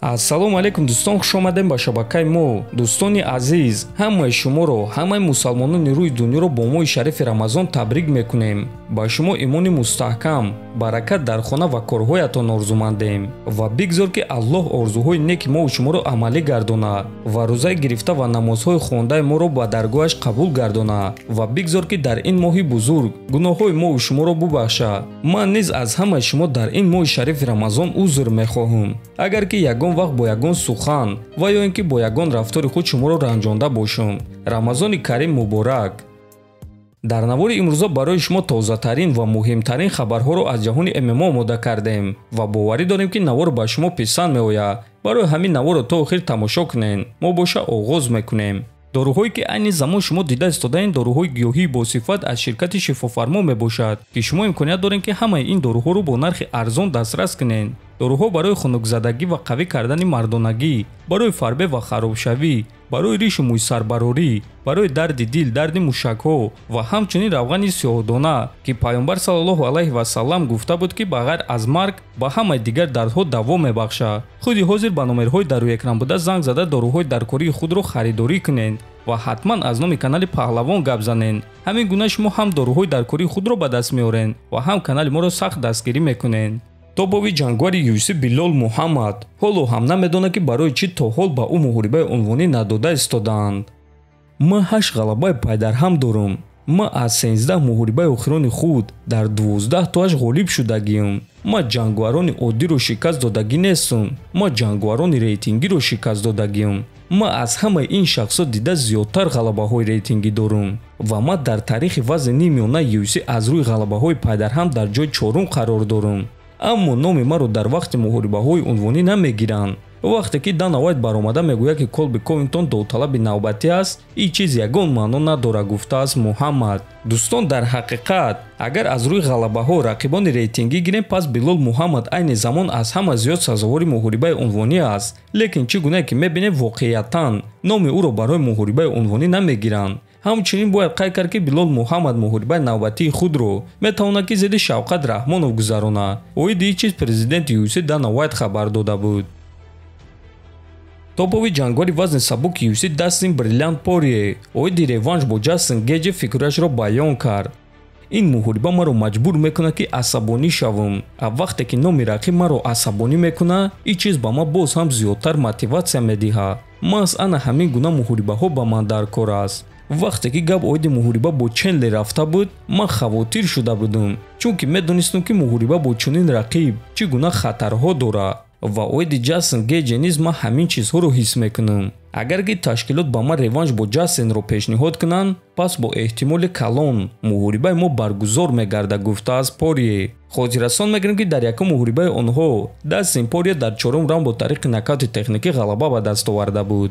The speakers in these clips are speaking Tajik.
Ассалому алайкум дӯстон, хуш омадем ба шабакаи мо. Дӯстони азиз, ҳамаи шуморо, ҳамаи мусалмонони рӯи дунёро бо моҳи шарифи Рамазон табрик мекунем. Ба шумо имони мустаҳкам, баракат дар хона ва корҳоятон орзумандем ва бигзор ки Аллоҳ орзуҳои неки мову шуморо амалӣ гардонад ва рӯзаи гирифта ва намозҳои хондаи моро ба даргоҳаш қабул гардонад ва бигзор ки дар ин моҳи бузург гуноҳҳои мову шуморо бубахшад. Ман низ аз ҳамаи шумо дар ин моҳи шарифи Рамазон узр мехоҳам. Агар ки ягон вақт бо ягон сухан ва ё ин ки бо ягон рафтори худ шуморо ранҷонда бошам. Рамазони карим муборак. Дар навори имрӯза барои шумо тозатарин ва муҳимтарин хабарҳоро аз ҷаҳони ММА омода кардем ва боварӣ дорем ки навор ба шумо писанд меояд. Барои ҳамин наворро то охир тамошо кунед. Мо боша оғоз мекунем. Доруҳое ки айни замон шумо дида истодаед, доруҳои гиёҳии босифат аз ширкати Шифофармо мебошад, ки шумо имконият доред ки ҳамаи ин доруҳоро бо нархи арзон дастрас кунед. Доруҳо барои хунукзадагӣ ва қавӣ кардани мардонагӣ, барои фарбе ва харобшавӣ, барои ришу мӯйсарбарорӣ, барои дарди дил, дарди мушакҳо ва ҳамчунин равғани сиёҳдона, ки Пайғамбар саллаллоҳу алайҳи васаллам гуфта буд, ки ба ғайр аз марг ба ҳамаи дигар дардҳо даво мебахшад. Худи ҳозир ба номерҳои дар рӯи экран буда занг зада доруҳои даркории худро харидорӣ кунед ва ҳатман аз номи канали Паҳлавон гап занед. Ҳамин гуна шумо ҳам доруҳои даркории худро ба даст меоред ва ҳам канали моро сахт дастгирӣ мекунед. Тобови ҷангвари UFC Билол Муҳаммад ҳоло ҳам намедонад, ки барои чӣ то ҳол ба ӯ муҳорибаи унвонӣ надода истодаанд. Ман 8 ғалабаи пайдарҳам дорам. Ман аз 13 муҳорибаи охирони худ дар 12 тоаш ғолиб шудагиам. Ман ҷангварони оддиро шикаст додагӣ нестам. Ман ҷангварони рейтингиро шикаст додагиам. Ман аз ҳамаи ин шахсҳо дида зиёдтар ғалабаҳои рейтингӣ дорам ва ман дар таърихи вазни нимёнаи UFC аз рӯи ғалабаҳои пайдарҳам дар ҷои чорум қарор дорам. Аммо номи маро дар вақти муҳорибаҳои унвонӣ намегиранд. Вақте ки Дана Уайт баромада мегӯяд, ки Колби Ковингтон довталаби навбатӣ аст, ин чиз ягон маъно надорад, гуфтааст Муҳаммад. Дӯстон, дар ҳақиқат агар аз рӯи ғалабаҳо рақибони рейтингӣ гирем, пас Билол Муҳаммад айни замон аз ҳама зиёд сазовори муҳорибаи унвонӣ аст. Лекин чӣ гуна ки мебинем, воқеиятан номи ӯро барои муҳорибаи унвонӣ намегиранд. Ҳамчунин бояд қайд кард, ки Билол Муҳаммад муҳорибаи навбатии худро метавонад ки зидди Шавқат Раҳмонов гузаронад. Оиди ин чиз президенти UFC Дана Уайт хабар дода буд. Топови ҷангвари вазни сабуки UFC Дастин Бриллиант Порье оиди реванш бо Ҷастин Геҷи фикрашро баён кард. Ин муҳориба маро маҷбур мекунад, ки асабонӣ шавам. А вақте ки номи рақиб маро асабонӣ мекунад, ин чиз ба ман боз ҳам зиёдтар мотиватсия медиҳад. Маҳз ана ҳамин гуна муҳорибаҳо ба ман дар кор аст. Вақте ки гап оиди муҳориба бо Чендлер рафта буд, ман хавотир шуда будам, чунки медонистам, ки муҳориба бо чунин рақиб чӣ гуна хатарҳо дорад. Ва оиди Ҷастин Геҷи низ ман ҳамин чизҳоро ҳис мекунам. Агар ки ташкилот ба ман реванш бо Ҷастинро пешниҳод кунанд, пас бо эҳтимоли калон муҳорибаи мо баргузор мегардад, гуфтааст Порье. Хотиррасон мекунем, ки дар якум муҳорибаи онҳо Дастин Порье дар чорум раунд бо тариқи нокаути техникӣ ғалаба ба даст оварда буд.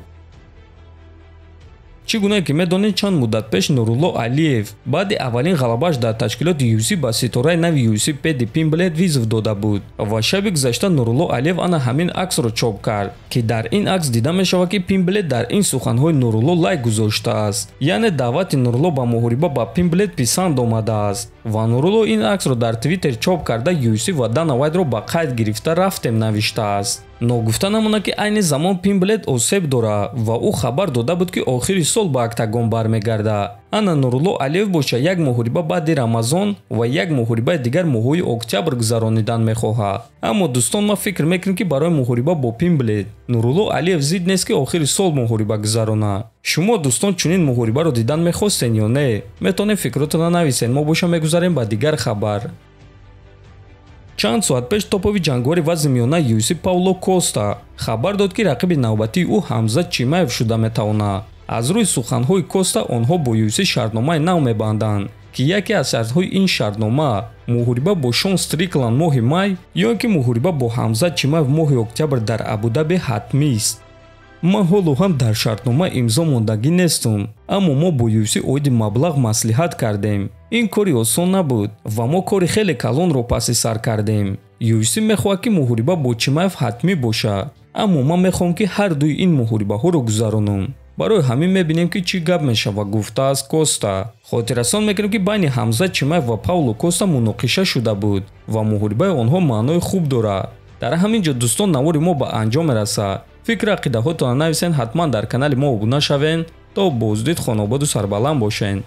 Чӣ гуна ки медонед, чанд муддат пеш Нурулло Алиев баъди аввалин ғалабааш дар ташкилоти UFC ба ситораи нави UFC Педи Пимблет визов дода буд ва шаби гузашта Нурулло Алиев ана ҳамин аксро чоп кард, ки дар ин акс дида мешавад, ки Пимблет дар ин суханҳои Нурулло лайк гузоштааст. Яъне даъвати Нурулло ба муҳориба ба Пимблет писанд омадааст ва Нурулло ин аксро дар Твиттер чоп карда UFC ва Дана Уайтро ба қайд гирифта рафтем навиштааст. Ногуфта намонад, ки айни замон Пимблет осеб дорад ва ӯ хабар дода буд, ки охири сол ба октагон бармегардад. Ана Нурулло Алиев боша як муҳориба баъди Рамазон ва як муҳорибаи дигар моҳҳои октябр гузаронидан мехоҳад. Аммо дӯстон, ман фикр мекунам, ки барои муҳориба бо Пимблет Нурулло Алиев зид нест, ки охири сол муҳориба гузаронад. Шумо дӯстон чунин муҳорибаро дидан мехостен ё не? Метавонед фикротонро нависед. Мо боша мегузарем ба дигар хабар. Чанд соат пеш топови ҷангвари вазни миёнаи UFC Пауло Коста хабар дод, ки рақиби навбатии ӯ Ҳамзат Чимаев шуда метавонад. Аз рӯи суханҳои Коста онҳо бо UFC шартномаи нав мебанданд, ки яке аз шартҳои ин шартнома муҳориба бо Шон Стрикланд моҳи май ё ин ки муҳориба бо Ҳамзат Чимаев моҳи октябр дар Абудаби ҳатмист. Ман ҳоло ҳам дар шартнома имзо мондагӣ нестам, аммо мо бо UFC оиди маблағ маслиҳат кардем. Ин кори осон набуд ва мо кори хеле калонро паси сар кардем. UFC мехоҳад, ки муҳориба бо Чимаев ҳатмӣ бошад, аммо ман мехоҳам, ки ҳар дуи ин муҳорибаҳоро гузаронам. Барои ҳамин мебинем, ки чӣ гап мешавад, гуфтааст Коста. Хотиррасон мекунем, ки байни Ҳамзат Чимаев ва Пауло Коста муноқиша шуда буд ва муҳорибаи онҳо маънои хуб дорад. Дар ҳамин ҷо, дӯстон, навори мо ба анҷом мерасад. Фикр ақидаҳотонро нависен, ҳатман дар канали мо обуна шавен. То боздид, хонободу сарбаланд бошен.